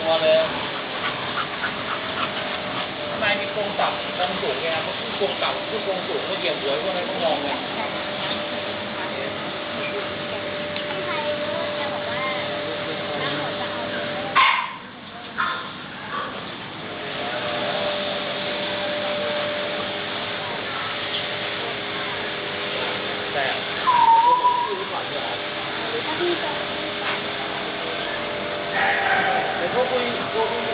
ພໍແລ້ວ ທຳໄມມີກົງຕ່ຳ ກົງສູງແດ່ ມັນຄືກົງຕ່ຳ ຄືກົງສູງ ມາຢຽບຫົວພວກນັ້ນ ມາມອງແດ່. ແຕ່ພວກຄຸນ ພວກຄຸນ